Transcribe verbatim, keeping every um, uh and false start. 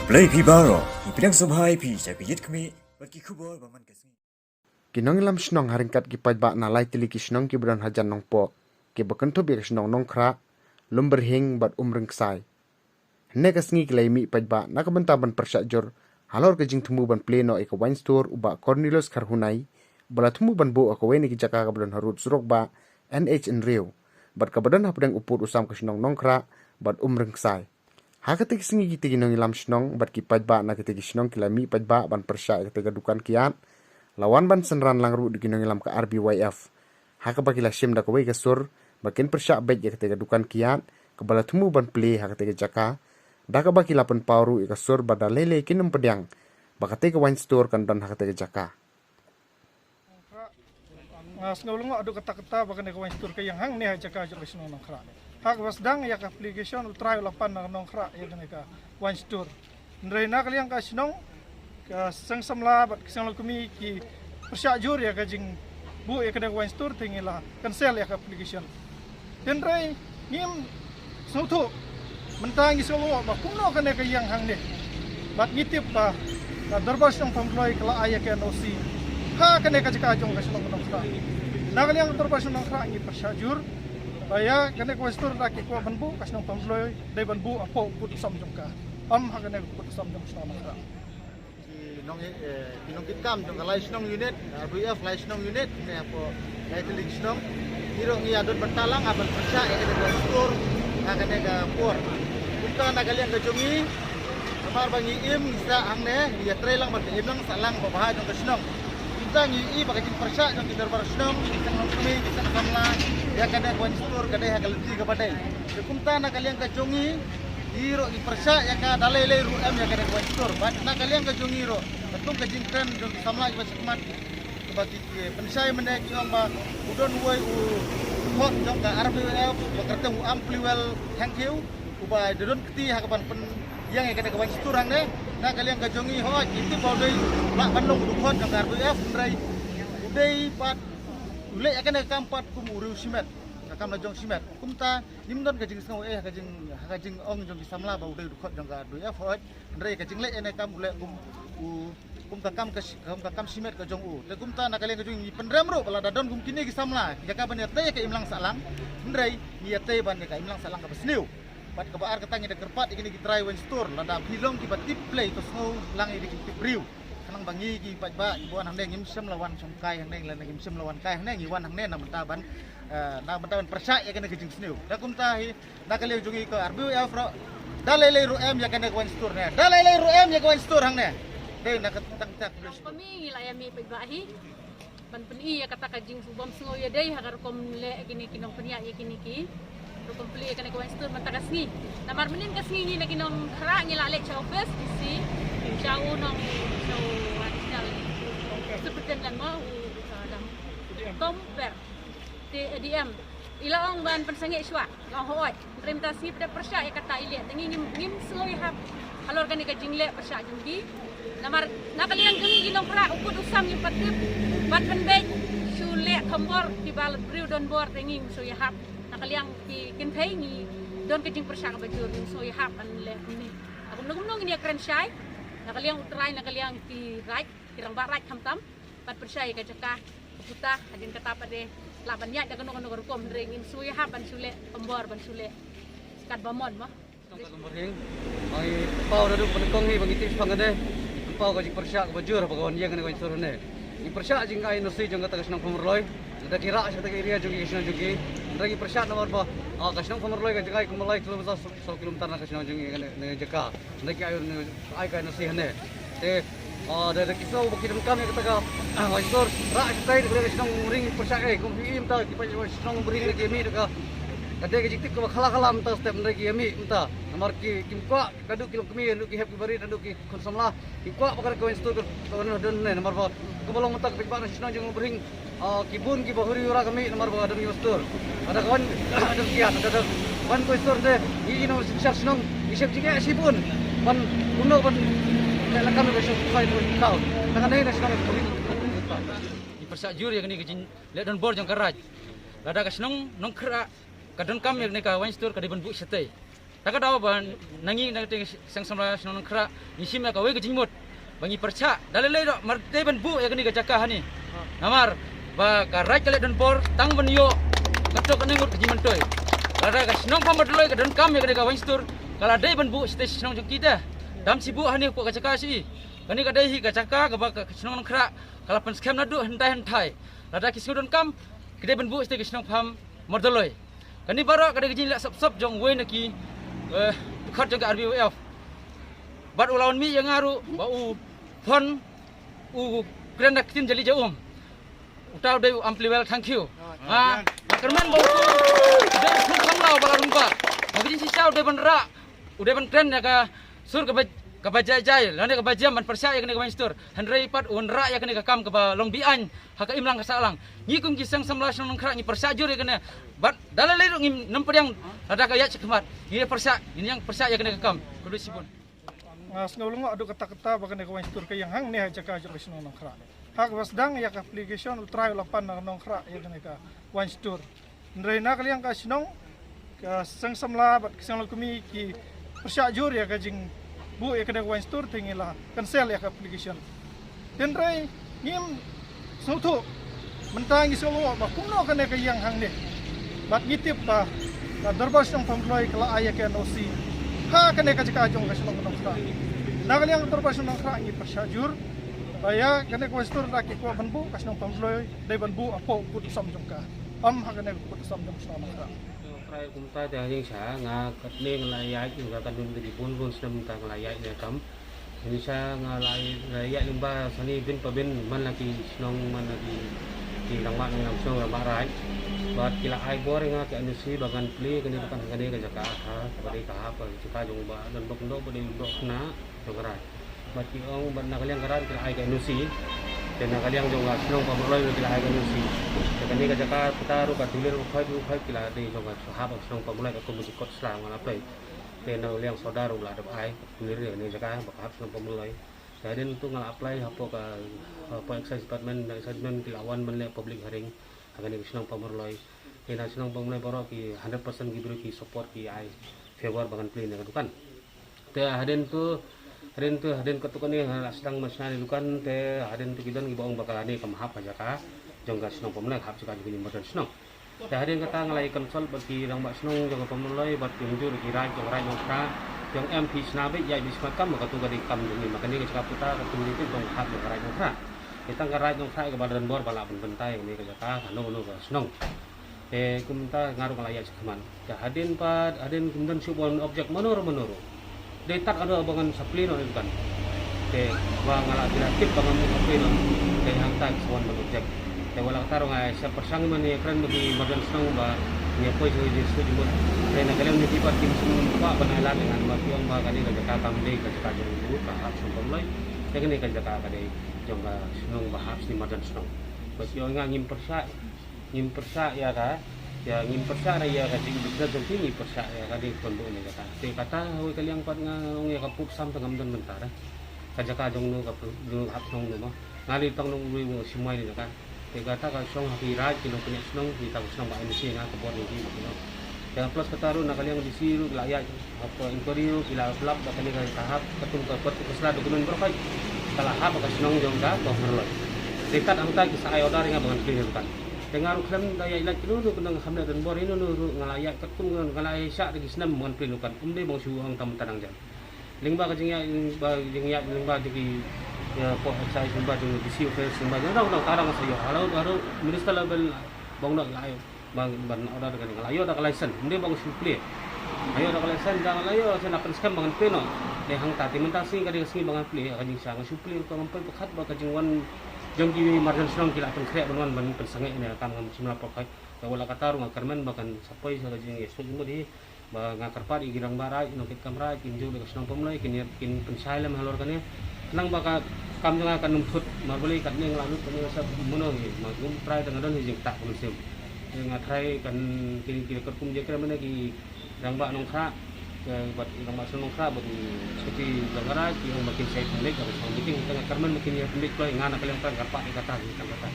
Blei phi baroh, ngi pdiang sngewbha ïa phi sha ki jingkhmih bad ki khubor ba man ka sngi. Ki nongïalam shnong ha ryngkat ki paidbah na lai tylli ki shnong kiba don hajan Nongpoh, kiba kynthup ïa ka shnong Nongkhrah, Lumbyrhing bad Umryngksai, hynne ka sngi ki la ïamih paidbah na ka bynta ban pyrshah jur halor ka jingthmu ban plie noh ïa ka wine store u Bah Cornelius Kharhunai, ba la thmu ban buh ha kawei na ki jaka kaba don harud surok bah N H hynriew bad kaba don hapdeng u pud u sam ka shnong Nongkhrah bad Umryngksai. Ha kata ka sngi kita ki nongïalam shnong bad ki paidbah na kita ki shnong ki la mih paidbah ban pyrshah ïa kata ka dukan kiad, la wan ban synran lang ruh da ki nongïalam ka R B Y F, ha kaba ki la shim da kawei ka sur ba kin pyrshah beit ïa kata ka dukan kiad kaba la thmu ban plie ha kata ka jaka, da kaba ki la pynpaw ruh ïa ka sur ba da lei lei kin ym pdiang ba kata ka wine store kan don ha kata ka jaka. Nga sngew lyngngoh haduh katta katta ba kane ka wine store ka ïeng hangne ha jaka jong ka shnong Nongkhrah. Ha kaba sdang ïa ka application, U Trai u la pan na Nongkhrah ïa kane ka wine store. Hynrei na ka liang ka shnong, ka seng samla bad ka seng longkmie ki pyrshah jur ïa ka jingbuh ïa kane ka wine store, te ngi la cancel ïa ka application. Hynrei ngim sngewthuh, mynta ngi sngewthuh ba kumno kane ka ïeng hangne. Bad ngi tip ba ka Dorbar Shnong Pamdloi ka la ai ïa ka N O C ha kane ka jaka jong ka shnong Nongkhrah. Na ka liang ka Dorbar Shnong Nongkhrah ngi pyrshah jur ba ïa kane ka wine store da ki kwah ban buh, ka shnong Pamdloi dei ban buh hapoh u pud u sam jong ka, ym ha kane ka pud u sam jong ka shnong Nongkhrah. Ki nong, eh, ki nongkitkam jong ka lai shnong unit, R B Y F lai shnong unit, ne hapoh lai tylli ki shnong. Ngi ruh ngi ïa don bynta lang, ah, ban pyrshah ïa kane ka store ha kane ka por. Kumta na ka liang ka jong ngi, namar ba ngi im ngi sah hangne, ngi ïatrei lang bad ka imlang sahlang ba bha jong ka shnong. Kumta ngi ïohi ba ka jingpyrshah jong ki dorbar shnong, ki seng longkmie, ki seng samla ïa kane ka wine store ka dei ha ka lynti kaba dei. Te kumta na ka liang ka jong ngi, ngi ruh ngi pyrshah ïa ka, da lei lei ruh em ïa kane ka wine store. Bad na ka liang ka jong ngi ruh, katkum ka jingkren jong ki samla kiba shakhmat, kiba ki, ki pynshai mynne, ki ong ba u don uwei u dkhot jong ka R B Y F uba kyrteng u Ampliwell Thangkhiew, uba da don kti ha kaban pynïeng ïa kane ka wine store hangne. Na ka liang ka jong ngi, hooid ngi tip ba u dei u lah ban long u dkhot jong ka R B Y F, hynrei u dei pat, u leh ïa kane ka kam pat kum u riew shimet, ka kam la jong shimet. Kumta ngim don ka jingsngew eh ha ka jing, ha ka jingong jong ki samla ba u dei u dkhot jong ka R B Y F, hooid. Hynrei ka jingleh ïa kane ka kam u leh kum u, kum ka kam ka shi-, kum ka kam shimet ka jong u. Te kumta na ka liang ka jong ngi, ngi pynrem ruh ba lada don kum kine ki samla ki jaka ban ïatei ïa ka imlang sahlang, hynrei ngi ïatei ban ïa ka imlang sahlang kaba sniew. Bad kaba ar kata, ngi da kyrpad ïa kine ki trai wine store, lada phi long kiba tip Blei to sngew lang ïa ki tip briew. Khnang ba ngi ki paidbah kiba wan hangne ngim shym la wan shong kai hangne, lane ngim shym la wan kai hangne, ngi wan hangne na bynta ban, eh, na bynta ban pyrshah ïa kane ka jingsniew. Da kumta hi, na ka liang jong ngi ka R B Y F ruh, da lei lei ruh em ïa kane ka wine store ne, da lei lei ruh em ïa ka wine store hangne. Dei na ka tang tak. Ngi la ïa mih paidbah hi ban pyni ïa kata ka jingsngewbha, sngew ïa dei ha ka rukom leh kine ki nongpynïaid ïa kine ki rukom plie ïa kane ka wine store mynta ka sngi. Namar mynnin ka sngi ngi na ki nongkhrah ngi la leit sha office D C, sha u nong, sha u additional superintendent mo, u, uh, dang Tom Per. Te, eh, D M i la ong ban pynsangeh shuwa, la ong hooid. Hynrei mynta sngi pat pyrshah ïa kata i leh, te ngi ngim, ngim sngew ïahap halor kane ka jingleh pyrshah jong ki. Namar na ka liang jong ngi ki nongkhrah, u kut u sam ngim pat tip, bad pynbeit shu leh thombor kiba la briew don bor, te ngi ngim sngew ïahap. Na ka liang ki kynthei ngi don ka jingpyrshah kaba jur, ngim sngew ïahap ban leh kumne. Kumno kumno ngin ïakren shai na ka liang u trai, na ka liang ki raid, ki rangbah raid khamtam, bad pyrshah ïa ka jaka ka puta. Hadien kata pat de lah ban ïaid da kano kano ka rukom, hynrei ngim sngew ïahap ban shu leh thombor, ban shu leh katba mon mo. Nongkat Lumbyrhing, ngi pynpaw naduh pynlong hi ba ngi tip shaphang kane, pynpaw ka jingpyrshah kaba jur haba ka wan ïeng kane ka wine store hangne. Ngi pyrshah jingai N O C jong kata ka shnong Pamrloi, lada ki rah sha kata ka area jong ki, ka shnong jong ki. Hynrei ngi pyrshah namar ba, ah, ka shnong Pamrloi ka jngai kumba lai kilometer, saw kilometer na ka shnong jong ngi, kane, kane ka jaka. Hynrei ki ai, ai ka N O C hangne. Te, ah, da, da ki sngew ba ki donkam ïa kata ka, ah, wine store, rah shatei da ka shnong Lumbyrhing, pyrshah eh, kum phi i mynta ki paid shnong Lumbyrhing ne ki ïa mih da ka, ka dei ka jingtip kaba khala khala mynta step, hynrei ki ïa mih mynta. Namar ki, kim kwah naduh ki longkmie, naduh ki hep ki barit, naduh ki khun samla, kim kwah ba ka wine store ka, ka wan don hangne, namar ba kumba long mynta ka paidbah na shnong jong Lumbyrhing, ah, ki bun kiba huri hura ka mih namar ba don ki wine store. Lada ka wan, don kiad, lada ka wan ka wine store te, ngi, ngi nong synshar shnong ngi shem jingeh shibun ban kumno ban leh lakam ïa ka shnong, ka shnong. Te kane na shnong Lumbyrhing ngi pyrshah jur ïa kane ka jingleh donbor jong ka raid. Lada ka shnong Nongkhrah ka donkam ïa kane ka wine store, ka dei ban buh shatei. Ta ka daw ba na ngi na ka seng samla shnong Nongkhrah ngi shim ïa kawei ka jingmut ba ngi pyrshah da lei lei ruh mar te ban buh ïa kane ka jaka hangne. Namar ba ka Raid ka leit don bor tang ban ïoh kato kane ngut ka jingmyntoi. Lada ka shnong Pamdaloi ka donkam ïa kane ka wine store ka la dei ban buh shatei shnong jong ki te. Dam shi buh hangne ko ka jaka shi. Kane ka dei hi ka jaka kaba ka shnong Nongkhrah ka la pynskhem naduh hyntai hyntai. Lada ki sngew donkam ki dei ban buh shatei ka shnong Pamdaloi. Kane baroh ka dei ka jingleh sop sop jong uwei na ki eh, dkhot jong ka R B Y F. Bad u la wan mih ïa nga ruh ba u phone u kren da ka ktien jali ja um. Uta u dei u Ampliwell, thank you. Nga kyrmen ba u dei u phone samla ba la rung ba. Nga ka jingshisha u dei ban rah u dei ban kren ïa ka sur kaba kaba jai jai lane kaba jem ban pyrshah ïa kane ka wine store. Hynrei pat u wanrah ïa kane ka kam kaba long beaiñ ha ka imlang ka sahlang. Ngi kum ki seng samla shnong Nongkhrah ngi pyrshah jur ïa kane. Bad da lei lei ruh ngim nang pdiang lada ka ïaid shakhmat. Ngi pyrshah, ngi nang pyrshah ïa kane ka kam. Khublei shibun. Nga sngew lyngngoh haduh katta katta ba kane ka wine store ka ïeng hangne ha jaka jong ka shnong Nongkhrah. Ha kaba sdang ïa ka application u trai u la pan na Nongkhrah ïa kane ka wine store. Hynrei na ka liang ka shnong ka seng samla bad ka seng longkmie ki pyrshah jur ïa ka jingbuh ïa kane ka wine store te ngi la cancel ïa ka application. Hynrei ngim sngewthuh mynta ngi sngewthuh ba kumno kane ka ïeng hangne. Bad ngi tip ba ka Dorbar Shnong Pamdaloi ka la ai ïa ka N O C ha kane ka jaka jong ka shnong Nongkhrah. Na ka liang ka Dorbar Shnong Nongkhrah ngi pyrshah jur ba ïa kane ka wine store da ki kwah ban buh ka shnong Pamdaloi dei ban buh hapoh kut som jong ka. Ym ha kane ka kut som jong shnong Nongkhrah. Trai kumta te ha jingshisha nga katne nga la ïaid ïa ka kanun da ki bun bun snem mynta nga la ïaid ïa ka kam. Jingshisha nga la ïaid lyngba sani bin pa bin man la ki shnong man la ki ki rangbah nongïalam shnong rangbah raid. Bad ki la ai bor ïa nga ki N O C ba ngan plie kane dukan ha kane ka jaka ha kaba dei ka hap ka jaka jong ba don bok ndo ba dei bok na jong ka raid. Bad ki ong bad na ka liang ka raid ki la ai ka N O C. Te na ka liang jong ka shnong Pamdaloi ki la ai ka N O C. Te kane ka jaka pata ruh ka tulir ruh khoi ruh khoi ki la dei jong ka hap ka shnong Pamdaloi ka kum ki kot sla nga la pei. Te na ka liang sodar ruh la dep ai tulir ïa kane ka jaka ba ka hap shnong Pamdaloi. Te hadien tu nga la apply hapoh ka hapoh excise department, na excise department ki la wan ban leh public hearing ha kane ka shnong Pamdaloi. Te na shnong Pamdaloi baroh ki hundred percent ki briew ki support ki ai favor ba ngan plie na ka dukan. Te hadien tu hadien tu hadien katto katne nga la sdang ban shna ïa ka dukan te hadien tu ki don kiba ong ba kane kam hap ha jaka jong ka shnong Pamdaloi, hap jaka jong ki modern shnong. Te hadien kata nga la ïa consult bad ki rangbah shnong jong ka Pamdaloi bad ki mynjur ki raid jong raid Nongkhrah, ki ong em phi shna beit ïa beit shmat kam ba katu ka dei kam jong ngi, ma kane ka jaka puta katu ka dei kam jong ka hap jong ka raid Nongkhrah. Te tang ka raid Nongkhrah kaba don bor ba lah ban pyntai kane ka jaka kano kano ka shnong. Te kumta nga ruh nga la ïaid shakhmat. Te hadien pat hadien kum don shuh ban object mano ruh mano ruh. Dei tad haduh ba ngan sa plie noh ïa ka dukan. Te ba nga la pynlait tip ba ngan sa plie noh. Te hangta ki sa wan ban object. Te wat la katta ruh nga sa pyrshang ban ïakren bad ki marjan shnong ba ngi ïa poi sha ki district jingmut. Te na ka liang ki pat kim sngewkwah ban ai lad ïa ngan ba ki ong ba kane ka jaka kam dei ka jaka jong u ka hap shnong Pamdaloi. Te kane ka jaka ka dei jong ka shnong ba hap sha ki marjan shnong. Ba ki ong nga ngim pyrshah Ngim pyrshah ïa ka, ïa ngim pyrshah re ïa ka jingbusiness jong ki, ngi pyrshah ïa ka dei kon buh ne jaka. Te kata hawei ka liang pat nga ong ïa ka puk sam te ngam don mynta re. Ka jaka jong no ka puk, no hap shnong no ma. Nga dei tang nong uwei u shimoi ne jaka. Te kata ka shong ha ki raid ki long pynïaid shnong, ki ta ka shnong ba M C nga ka bor ne ki ma ki no. Te plus kata ruh na ka liang D C ruh la ïaid Hapoh inquiry ruh ki la lap ba kane ka hap katkum ka kot ka sla da kynun baroh ka la hap ka shnong jong ka Pamdaloi. Te kat hangta ki sa ai order ïa nga ba ngan plie dukan. Te nga ruh khlem da ïa lait kynun ruh kynun kham leh don bor ïa no ruh nga la ïa katkum nga la ïa shah da ki snem ba ngan plie dukan. Um dei ba nga shu ong tam tanang jan. Lyngba ka jingïa lyngba jingïa lyngba jong ki ïa poh excise lyngba jong D C office lyngba jong dang dang tarang sa ïa. Halo halo minister level ba nga la ïa. Ban ban order da kane nga la ïoh da ka license. Ym dei ba nga shu plie. Nga ïoh da ka license da nga la ïoh sa na pynskhem ba ngan plie noh. Te hangta te mynta sngi ka dei ka sngi ba ngan plie ka jingshisha nga shu plie ruh ka ngam poi pyrkhat ba ka jingwan jong ki marjan shnong ki la pynkhreh ban wan ban pynsangeh ne kam ngam shym la pyrkhat. Te wat la katta ruh nga kyrmen ba kan sa poi sa ka jingïasnoh jingmut hi. Ba nga kyrpad ïa ki rangbah raid, nongkitkam raid, kin jur ïa ka shnong Pamloi, kin ïa, kin pynshai lem halor kane. Khnang ba ka kam jong nga kan ym thut, mar balei katne nga la lut kane ka sap mano hi, ma kum trai da nga don hi jingktah kum mynsiem. Ïa nga trai kan kin, kin katkum jingkren mane ki rangbah Nongkhrah, eh, bad rangbah shnong Nongkhrah, bad ki secretary jong ka raid, ki ong ba kin shai pynleit, ka shnong meeting, tang nga kyrmen ba kin ïa pynleit kloi, nga na ka liang tang kyrpad ïa kata, ïa kata.